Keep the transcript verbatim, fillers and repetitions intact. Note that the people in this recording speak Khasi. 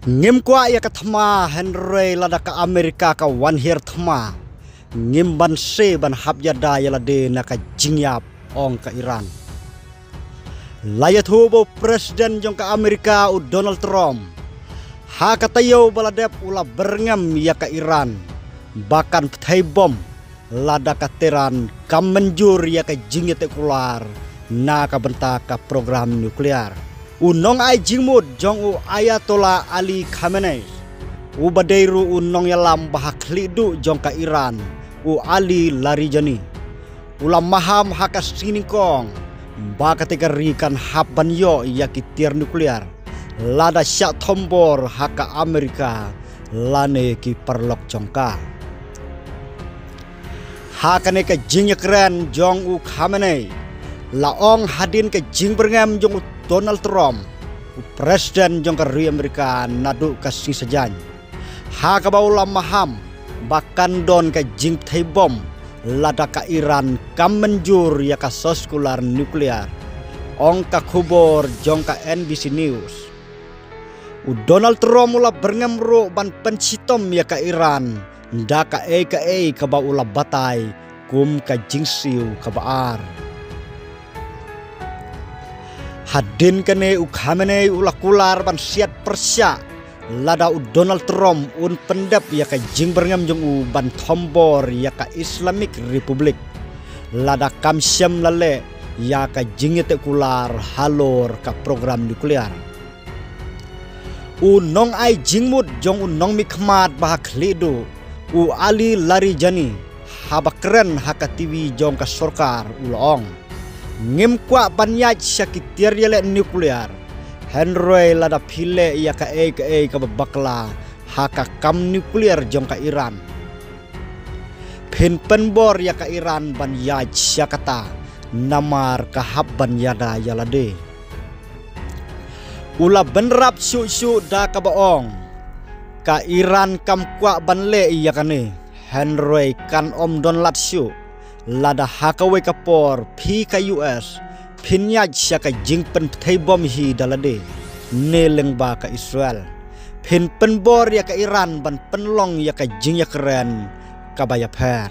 Ngim kwah ïa ka thma, hynrei lada ka Amerika ka wan hiar thma, ngim banse ban hap ïada ïa lade na ka jingïap, ong ka Iran. La ïathuh ba u President jong ka Amerika u Donald Trump, ha ka taïew ba la dep u la byrngem ïa ka Iran ba kan pynthei bom lada ka Tehran kam mynjur ïa ka jingïateh kular na ka bynta ka program nuclear. U nongai jingmut jong u Ayatollah Ali Khamenei, u ba dei ruh u nongïalam ba ha khlieh duh jong ka Iran, u Ali Larijani, u la maham ha ka sngi nyngkong ba katei ka ri kan hap ban ïoh ïa ki tiar nuclear lada shah thombor ha ka Amerika lane ki paralok jong ka. Ha kane ka jingïakren jong u Khamenei, la ong hadien ka jingbyrngem jong u Donald Trump, u President jong ka ri Amerika, naduh ka sngi Saitjaiñ, ha kaba u la maham ba kan don ka jingpynthei bom lada ka Iran kam mynjur ïa ka source kular nuclear, ong ka khubor jong ka N B C News. U Donald Trump u la byrngem ruh ban pynshitom ïa ka Iran da kaei kaei kaba u la batai kum ka jingsiew kaba ar. Hadien kane u Khamenei u la kular ban siat pyrshah lada u Donald Trump un pyndep ïa ka jingbyrngem jong u ban thombor ïa ka Islamic Republic lada kam shym la leh ïa ka jingïateh kular halor ka program nuclear. U nongai jingmut jong u nongmihkhmat ba ha khlieh duh, u Ali Larijani, haba kren ha ka T V jong ka sorkar u la ong, ngim kwah ban ïaid sha ki tiar ïaleh nuclear, hynrei lada phi leh ïa kaei kaei kaba bakla ha ka kam nuclear jong ka Iran, phin pynbor ïa ka Iran ban ïaid sha kata, namar ka hap ban ïada ïa lade. U la bynrap shuh shuh da kaba ong, ka Iran kam kwah ban leh ïa kane, hynrei kan ym don lad shuh lada ha kawei ka por phi ka U S phin ïaid sha ka jingpynthei bom hi da lade ne lyngba ka Israel, phin pynbor ïa ka Iran ban pynlong ïa ka jingïakren kaba ïapher.